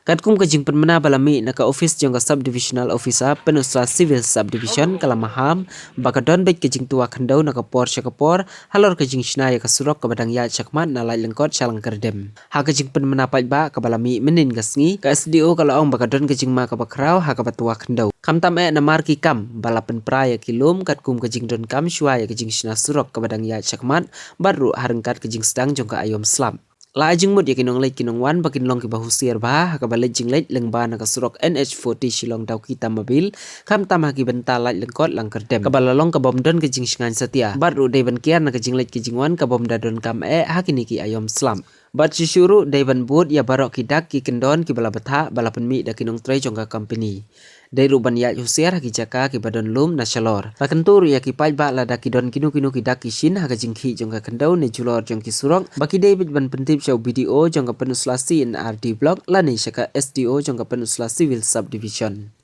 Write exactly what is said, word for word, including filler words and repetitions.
Katkum ka jingpynmynna ba la mih na ka office jong ka Sub Divisional Officer, Pynursla Civil Sub Division, ka la maham ba ka don beit ka jingtwa khyndew na ka por sha ka por halor ka jingshna ïa ka surok kaba dang ïaid shakhmat na Laitlyngkot sha Langkyrdem. Ha ka jingpynmynna paidbah kaba la mih mynhynnin ka sngi, ka S D O ka la ong ba ka don ka jingma kaba khraw ha kaba twa khyndew. Khamtam eh namar ki kam ba la pynpra ïa ki lum katkum ka jingdonkam shuwa ïa ka jingshna surok kaba dang ïaid shakhmat, bad ruh ha ryngkat ka jingsdang jong ka aïom slap. La ai jingmut ïa ki nongleit ki nongwan ba kin long kiba husiar bha ha kaba leit jingleit lyngba na ka surok N H forty Shillong Dawki Tamabil, khamtam ha ki bynta Laitlyngkot Langkyrdem, kaba la long ka bym don ka jingshngaiñ satia. Bad ruh dei ban kiar na ka jingleit ka jingwan ka bym da donkam eh ha kine ki aïom slap. Bad shuh shuh ruh dei ban bud ïa baroh ki dak ki kyndon kiba la bthah ba la pynmih da ki nongtrei jong ka company. Dei ruh ban ïaid husiar ha ki jaka kiba don lum na shalor. La kyntu ruh ïa ki paidbah lada ki don kino kino ki dak ki shin ha ka jingkhih jong ka khyndew ne julor jong ki surok, ba ki dei beit ban pyntip sha u B D O jong ka Pynursla C and R D Block lane sha ka S D O jong ka Pynursla Civil Subdivision.